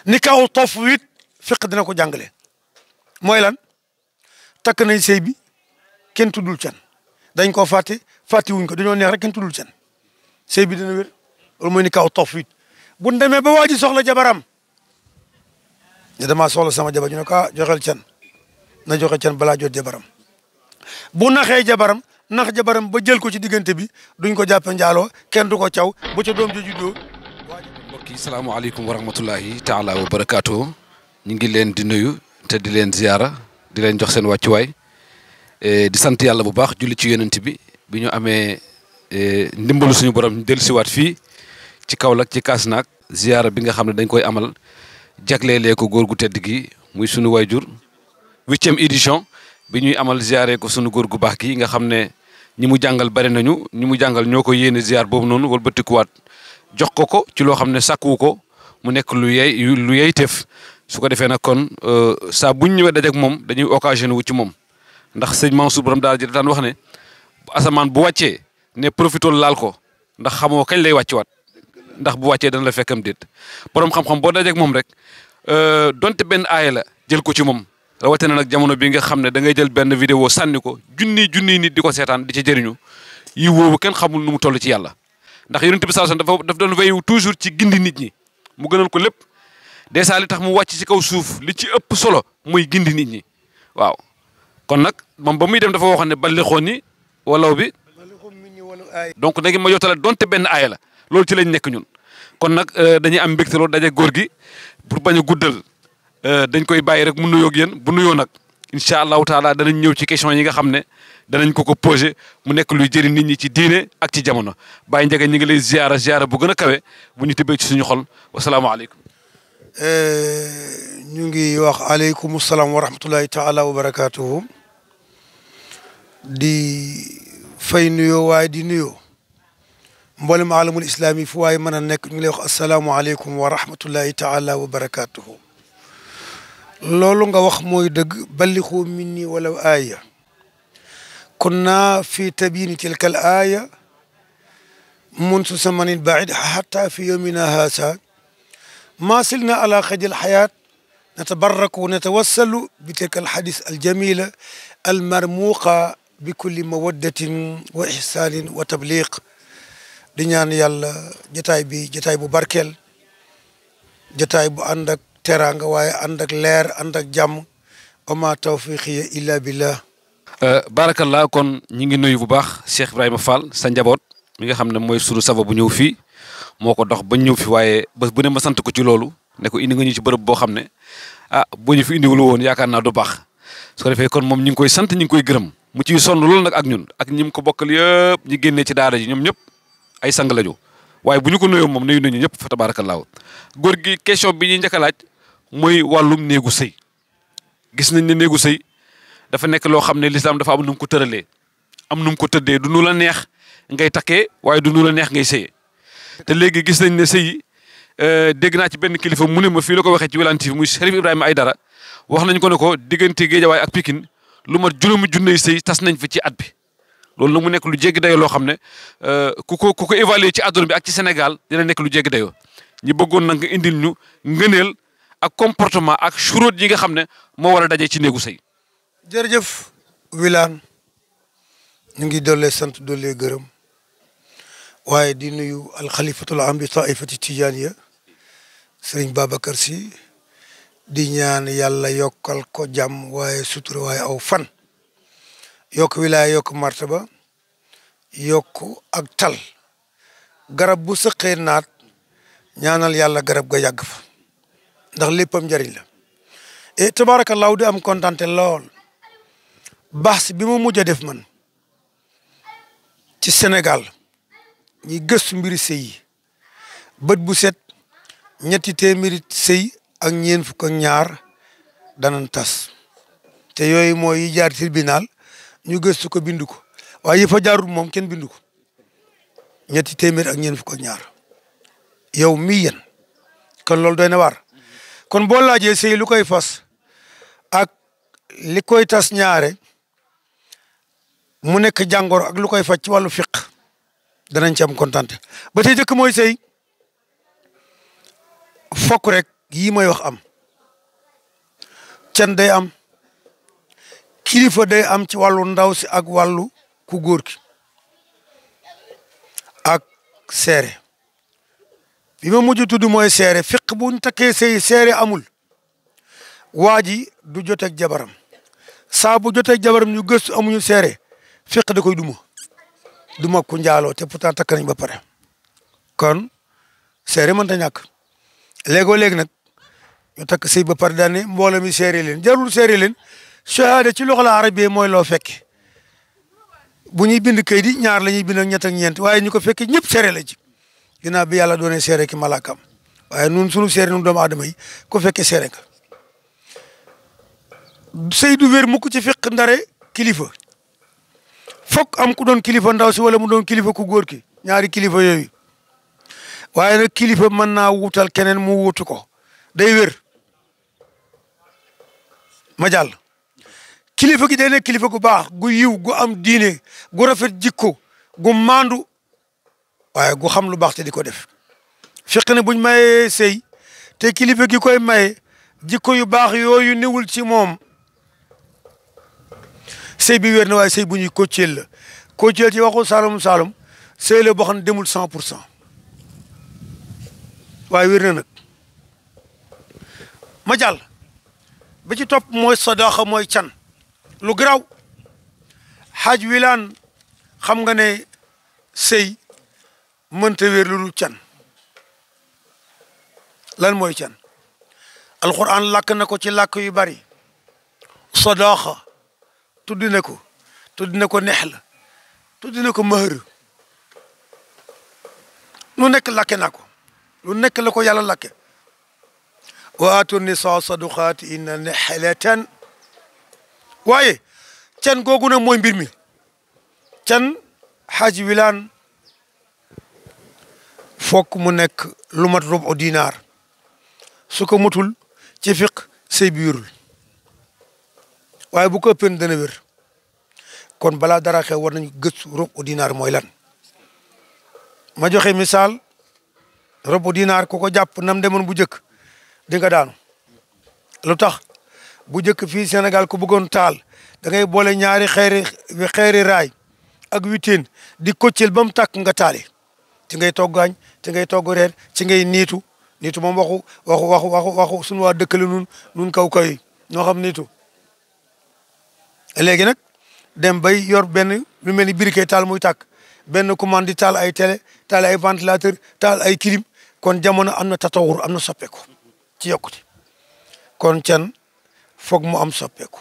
nikaahu tafwid fiq dina ko jàngale mooy lan takk nañ sëy bi kenn tuddul can dañ koo fàtte wuñ ko dañoo neex rek kenn tuddul can sëy bi dina wér loolu mooy nikaahu tafwid bu ñu demee ba waa ji soxla jabaram ne damaa soxla sama jabar ñu ne ko joxel can na joxe can balaa jot jabaram bu naxee jabaram nax jabaram ba jël ko ci diggante bi duñ ko jàppe njaaloo kenn du ko caw bu ca doom ji juddoo. mbokk yi salaamaaleykum wa rahmatullahi taala wa barakaatu ñu ngi leen di nuyu te di leen ziyaara di leen jox seen wàccuwaay di sant yàlla bu baax julli ci yonent bi ñu amee ndimbalu suñu borom ñu dellusiwaat fii ci Kaolack ci Kasnack ziyaara bi nga xam ne dañ koy amal jagleelee ko góor gu tedd gi muy sunu wayjur 8e édition bi ñuy amal ziyaare ko sunu góor gu baax gi nga xam ne ñi mu jàngal bari nañu ñi mu jàngal ñoo ko yéene ziyaar boobu noonu wëlbatikuwaat jox ko ci loo xam ne sàkkuwu ko mu nekk lu yey teef su ko defee nag kon saa buñ ñëwee dajeek moom dañuy occasion wu ci moom ndax sëñ Mansour borom daal ji daan wax ne asamaan bu wàccee ne profitool laal ko ndax xamoo kañ lay wàcc waat ndax bu wàccee dana la fekkam déet borom xam-xam boo dajeek moom rek donte benn aaya la jël ko ci moom rawatina nag jamono bi nga xam ne da ngay jël benn vidéo sànni ko junniy nit di ko seetaan di ci jëriñu yi woowu kenn xamul nu mu toll ci yàlla ndax yonent bi sallallahu alayhi wasallam daf doon veyu toujours ci gindi nit ñi mu gënal ko lépp dèjà li tax mu wàcc ci kaw suuf li ci ëpp solo muy gindi nit ñi waaw kon nag moom ba muy dem dafa waxoon ne ballixoon ni walaw bi donc da ngeen ma yottale donte benn aaya la loolu ci lañ nekk ñun kon nag dañuy am mbégte loolu daje góor gi pour bañ a guddal dañ koy bàyyi rek mu nuyoo ak yéen bu nuyoo nag incha allahu taala danañ ñëw ci question yi nga xam ne danañ ko posé mu nekk luy jëriñ nit ñi ci diine ak ci jamono Baye Ndiaga ñu ngi lay ziara bu gën a kawe bu ñu tibbee ci suñu xol wasalaamaaleykum. ñu ngi wax aleykum salaam wa rahmatullahi taala wa barakaatuhu di fay nuyoo waaye di nuyoo mboolem alamul islaami fu waaye mën a nekk ñu ngi lay wax asalaamualeykum wa rahmatullahi taala wa barakaatuhu. loolu nga wax mooy dëgg ballixu minni walaw aaya kunna fi tabini tilka al aaya munsu zamanin baid hatta fi yawmina haasa ما صلنا على خد الحياة نتبرك ونتوسل بتلك الحديث الجميلة المرموقة بكل مودة وإحسان وتبليغ di ñaan yàlla jotaay bi jotaay bu barkeel jotaay bu ànd ak teraanga waaye ànd ak leer ànd ak jàmm wa ma tawfiqiya illa billah. barakallah kon ñi ngi nuyu bu baax Cheikh Ibrahima Fall sa njaboot mi nga xam ne mooy sunu saba bu ñëw fii moo ko dox ba ñëw fi waaye bés bu ne ma sant ko ci loolu ne ko indi nga ñu ci bërëb boo xam ne boo ñu fi indiwul woon yaakaar naa du baax su ko defee kon moom ñu ngi koy sant ñu ngi koy gërëm mu ciy sonn loolu nag ak ñun ak ñi mu ko bokkal yëpp ñi génnee ci daara ji ñoom ñëpp ay sang lañu waaye bu ñu ko nuyoo moom nuyu nañu ñëpp fa tabaarakallaahu góor gi question bi ñuy njëkk a laaj mooy wàllum néegu sëy gis nañ ne néegu sëy dafa nekk loo xam ne lislaam dafa am nu mu ko tëralee am nu mu ko tëddee du nu la neex ngay takkee waaye du nu la neex ngay sëyee te léegi gis nañ ne sëy dégg naa ci benn kilifa mu ne ma fii la ko waxee ci Wilane TV muy Cherif Ibrahima Aïdara wax nañ ko ne ko diggante Géejawaay ak Pikine lu mat juróomi junney sëy tas nañ fi ci at bi loolu nag mu nekk lu jéggi dayoo loo xam ne ku ko évaluer ci àdduna bi ak ci Sénégal dina nekk lu jéggi dayoo ñi bëggoon nag nga indil ñu ngëneel ak comportement ak churóot yi nga xam ne moo war a daje ci néegu sëy. jërëjëf Wilane ñu ngi dollee sant dollee gërëm waaye di nuyu alxalifatul am bi taifati tijaniya sëriñ Babacar Sy di ñaan yàlla yokkal ko jàmm waaye sutura waaye aw fan yokk wilaaya yokk martaba yokk ak tal garab bu sëqee naat ñaanal yàlla garab ga yàgg fa ndax léppam njëriñ la et tabaarakallaahu di am kontante lool baax bi ma mujj a def man ci Sénégal ñi gëstu mbiri sëy yi bët bu set ñetti téeméeri sëy ak ñeent fukk ak ñaar danan tas te yooyu mooy yi jaar tribunal ñu gëstu ko bindu ko waaye yi fa jaarul moom kenn bindu ko ñetti téeméer ak ñeent fukk ak ñaar yow mii yéen kon loolu doy na waar kon boo laajee sëy lu koy fas ak li koy tas ñaare mu nekk jàngoro ak lu koy faj ci wàllu fiq danañ ci am kontante ba tey jëkk mooy sëy fokk rek yii may wax am can day am kilifa day am ci wàllu ndaw si ak wàllu ku góor ki ak seere bi ma mujj tudd mooy seere fiq bu ñu takkee sëy seere amul waa ji du joteeg jabaram saa bu joteeg jabaram ñu gëstu amuñu seere fiq da koy duma ku njaaloo te pourtant takk nañ ba pare kon seere mënta ñàkk léegoo léegi nag ñu takk sëy ba pare daane mbooloo mi seere leen jarul seere leen shahada ci loxo la arabe mooy loo fekke bu ñuy bind kayit yi ñaar la ñuy bind ak ñett ak ñeent waaye ñu ko fekke ñëpp seere la ci ginnaaw bi yàlla doone seere ki malaakam waaye nun sunu seere nun doomu aadama yi ko fekke seere nga sëy du wér mukk ci fiq ndare kilifa fokk am ku doon kilifa ndaw si wala mu doon kilifa ku góor ki ñaari kilifa yooyu waaye nag kilifa mën naa wutal keneen mu wutu ko day wér ma jàll kilifa gi day nekk kilifa gu baax gu yiw gu am diine gu rafet jikko gu maandu waaye gu xam lu baax te di ko def fiq ne buñ mayee sëy te kilifa gi koy maye jikko yu baax yooyu newul ci moom sëy bi wér na waaye sëy bu ñuy kocceel la kocceel ci waxu Saalum Saalum sëy la boo xam ne demul 100% waaye wér na nag ma jàll ba ci topp mooy sadaqa mooy can lu garaaw xaaj wilaan xam nga ne sëy mënta wér lu dul can lan mooy can alquran làkk na ko ci làkk yu bari sadaqa tudd na ko neex la tudd na ko mahër lu nekk lakke na ko lu nekk la ko yàlla lakke wa aatu nisaa saduqaati inna nexlatan waaye can googu nag mooy mbir mi can xaaji wilaan fokk mu nekk lu mat rubu dinaar su ko mutul ci fiq sëy bi wérul waaye bu ko ëppee dana wér kon balaa dara xew war nañu gëstu rubu dinaar mooy lan ma joxe misaal rubu dinaar ku ko jàpp nam demoon bu njëkk di nga daanu lu tax bu njëkk fii Sénégal ku bëggoon taal da ngay boole ñaari xeeri raay ak witeen di koccel ba mu tàkk nga taali ci ngay togg añ ci ngay togg reer ci ngay niitu moom waxu suñu waa dëkk la nun kaw yi ñoo xam niitu léegi nag dem bay yor benn lu mel ni briquet taal muy tàkk benn commande di taal ay télé taal ay ventilateur taal ay clim kon jamono am na tatawur am na soppeeku ci yokkute kon can foog mu am soppeeku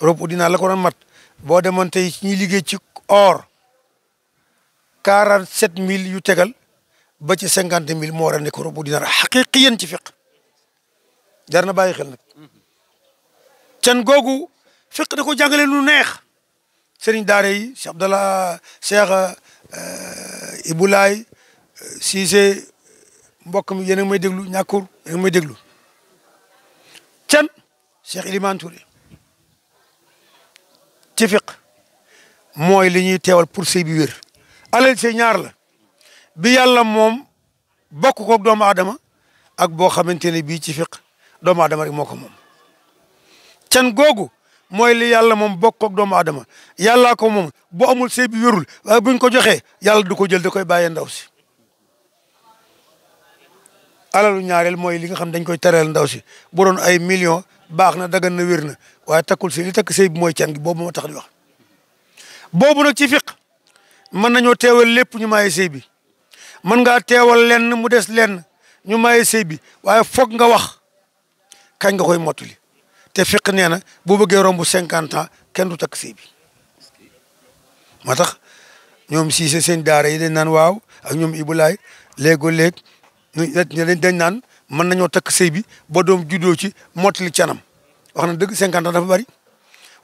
rob dinaa la ko doon mat boo demoon tey ñuy liggéey ci or 47 000 yu tegal ba ci 50 000 moo war a nekk rob dinaar xaqiqiyan ci fiq jar na bàyyi xel nag can googu fiq da ko jàngale lu neex sëriñ daara yi Cheikh Abdallah Cheikh Ibulaay Cissé mbokk mi yéen a may déglu ñàkkur yéen a may déglu can Cheikh Ilimane Touré ci fiq mooy li ñuy teewal pour sëy bi wér alal sëy ñaar la bi yàlla moom bokk koog doomu aadama ak boo xamante ne bii ci fiq doomu aadama rek moo ko moom can googu mooy li yàlla moom bokk koog doomu aadama yàllaa ko moom bu amul sëy bi wérul waaye buñ ko joxee yàlla du ko jël da koy bàyyee ndaw si alalu ñaareel mooy li nga xam dañ koy tereel ndaw si bu doon ay millions baax na dagan na wér na waaye takkul si li takk sëy bi mooy can gi boobu moo tax di wax boobu nag ci fiq mën nañoo teewal lépp ñu maye sëy bi mën ngaa teewal lenn mu des lenn ñu maye sëy bi waaye foog nga wax kañ nga koy mottali te fiq nee na boo bëggee romb 50 ans kenn du takk sëy bi moo tax ñoom Cissé seen daara yi dañ naan waaw ak ñoom Ibulaay léegoo-léeg dañ naan mën nañoo takk sëy bi ba doom juddoo ci mottali canam wax na dëgg 50 ans dafa bari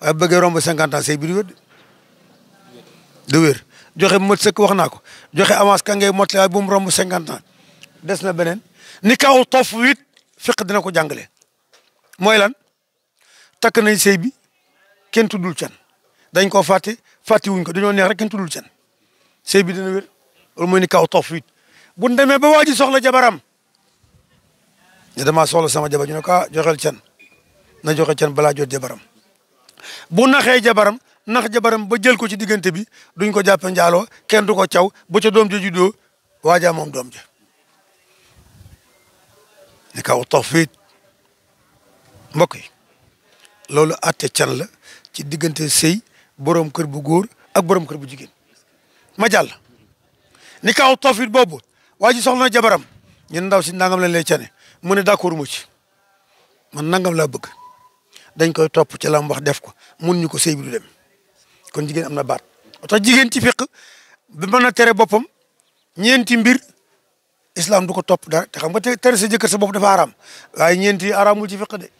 waaye bëggee romb 50 ans sëy bi du wér du wér joxe mët sëkk wax naa ko joxe avance ka ngay mottali waaye bu mu romb 50 ans des na beneen ni kaw tof wit fiq dina ko jàngale mooy lan takk nañ sëy bi kenn tuddul can dañ koo fàtte wuñ ko dañoo neex rek kenn tuddul can sëy bi dina wér loolu mooy ni kaw tof wit bu demee ba waa ji soxla jabaram ne damaa soxla sama jabar ñu ne ko ah joxel can na joxe can balaa jot jabaram bu naxee jabaram nax jabaram ba jël ko ci diggante bi duñ ko jàppe njaaloo kenn du ko caw bu ca doom ja juddoo waajaa moom doom ja ni kaw tawfiit mbokk yi loolu atte can la ci diggante sëy borom kër bu góor ak borom kër bu jigéen ma jàll ni kaw tawfiit boobu waa ji soxla na jabaram ñun ndaw si nangam lañ lay cane mu ne d'accord mu ci man nangam laa bëgg dañ koy topp ci la mu wax def ko mun ñu ko sëy bi du dem kon jigéen am na baat moo tax jigéen ci fiq bi mën a tere boppam ñeenti mbir islam du ko topp dara te xam nga tere sa jëkkër sa bopp dafa araam waaye ñeenti araamul ci fiq de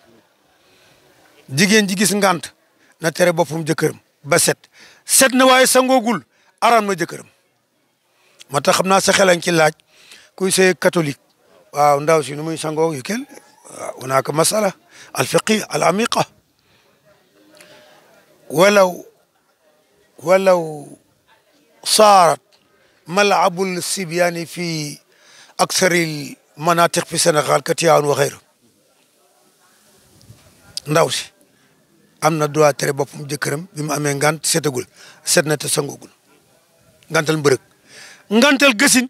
jigéen ji gis ngant na tere boppam jëkkëram ba set na waaye sangoogul araam na jëkkëram moo tax xam naa sa xelañ ci laaj kuy sëy catholique waaw ndaw si nu muy sangoo yu kenn waaw hunaaka masala al fiqi al amiqa walaw saarat malabul sibyaani fi aksaril manatiq fi Sénégal ka Tivaouane wa xeyru ndaw si am na droit tere boppam jëkkëram bi mu amee ngant setagul set na te sangogul ngantal mbërëg ngantal gësin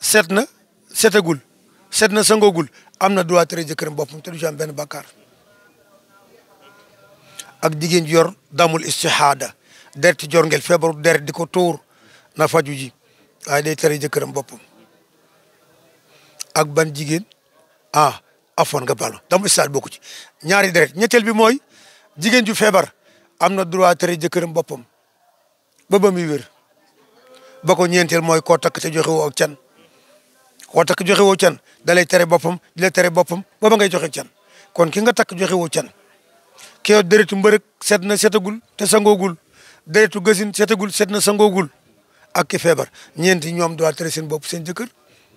set na setagul set na sangogul am na droit tere jëkkëram boppam te du ci am benn bàkkaar ak jigéen ji yor damul istihada deret jorngel feebaru deret di ko tuur na faju ji waaye day tere jëkkëram boppam ak ban jigéen afoon nga balo damul istihada bokku ci ñaari deret ñetteel bi mooy jigéen ju feebar am na droit tere jëkkëram boppam ba muy wér ba ko ñeenteel mooy koo takk te joxe woo ak can koo takk joxe woo can da lay tere boppam di la tere boppam ba ngay joxe can kon ki nga takk joxe woo can ki yow deretu mbërëg set na setagul te sangoogul deretu gësin setagul set na sangoogul ak ki feebar ñeenti ñoom doo tere seen bopp seen jëkkër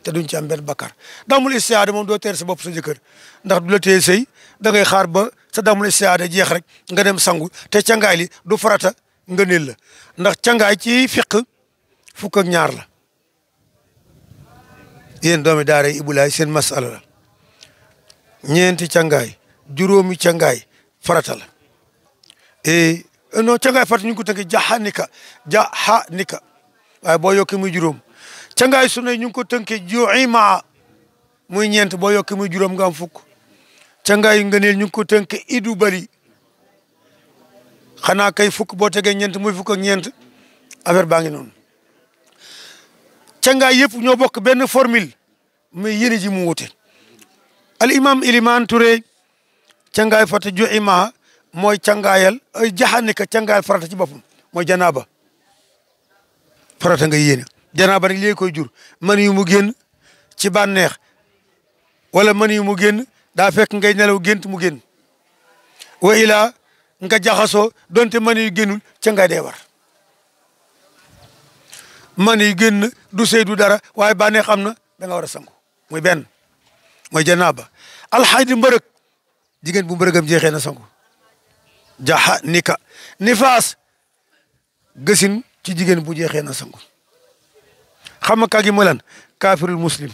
te duñ ci am benn bakkar damul istihaada moom doo tere sa bopp sa jëkkër ndax du la téye sëy da ngay xaar ba sa damul istihaada jeex rek nga dem sangu te cangaay li du farata nga neel la ndax cangaay ci fiq fukk ak ñaar la yéen doomi daara ibulaay seen masala la ñeenti cangaay juróomi cangaay farata la non cangaay farata ñu ngi ko tënkee jaxanika waaye boo yokki muy juróom cangaay sunna ñu ngi ko tënkee juima muy ñeent boo yokki muy juróom nga am fukk cangaay ngëneel ñu ngi ko tënkee idu bali xanaa kay fukk boo tegee ñeent muy fukk ak ñeent affaire baa ngi noonu cangaay yëpp ñoo bokk benn formule mais yéene ji mu wute al imam Iliman Touré cangaay farata juima mooy cangaayal ay jaxanika cangaayal farata ci boppam mooy janaaba farata nga yéene janaaba nag léegi koy jur man yu mu génn ci bànneex wala man yu mu génn daa fekk ngay nelaw gént mu génn wa ilaa nga jaxasoo donte man yu génnul cangaay dee war man yu génn du sëy du dara waaye bànneex am na da nga war a sangu muy benn mooy janaaba alxaydi mbërëg jigéen bu mbërëgam jeexee na sangu jaxa nika nifaas gësin ci jigéen bu jeexee na sangu xam nga kagi mooy lan kaafirul muslim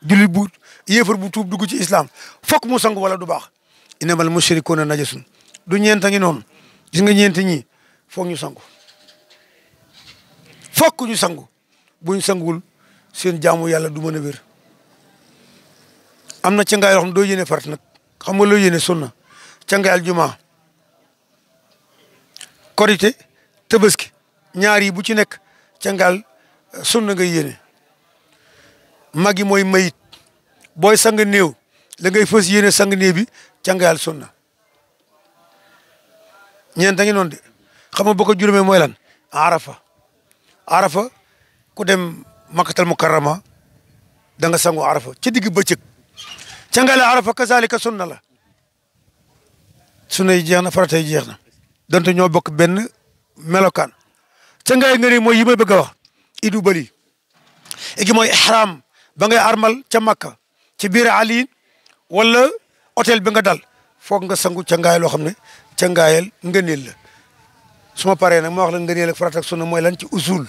jullit bu yéefar bu tuub dugg ci islam fokk mu sangu wala du baax innamal mushrikuuna najasun du ñeenta ngi noonu gis nga ñeenti ñi foog ñu sangu fokk ñu sangu buñ sanguwul seen jaamu yàlla du mën a wér am na cangaay yoo xam ne doo yéene farat nag xam nga loo yéene sunna cangaay aljuma korité tabaski ñaar yi bu ci nekk cangaal sunna nga yéene mag yi mooy mayit booy sang néew la ngay fës yéene sang néew bi cangaayal sunna ñeenta ngi noonu de xam nga boo ko juróomee mooy lan arafa ku dem makkatal mukarrama da nga sangu arafa ci digg bëccëg cangaayal arafa kazalika sunna la sunna yi jeex na farata yi jeex na donte ñoo bokk benn melokaan cangaay nga ne mooy yi may bëgg a wax idu bali igi mooy ihram ba ngay armal ca makka ci biir aliin wala hôtel bi nga dal foog nga sangu cangaay loo xam ne cangaayal ngëneel la su ma paree nag ma wax la ngëneel ak farata ak sunna mooy lan ci usul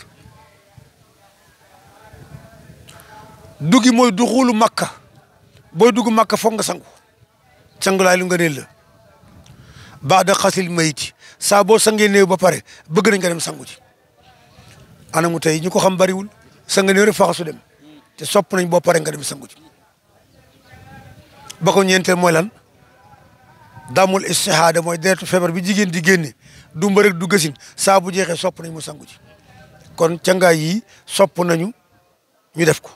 dugi mooy duxulu makka booy dugg Makka foog nga sangu sangulaay lu nga neel la baada xasil mayiti saa boo sangee néew ba pare bëgg nañ nga dem sangu ci anamu tey ñu ko xam bariwul sanga néew rek faxasu dem te sopp nañ boo pare nga dem sangu ci ba ko ñeenteel mooy lan damul istihada mooy deretu feebar bi jigéen di génne du mba rek du gësin saa bu jeexee sopp nañ mu sangu ci kon cangaay yi sopp nañu ñu def ko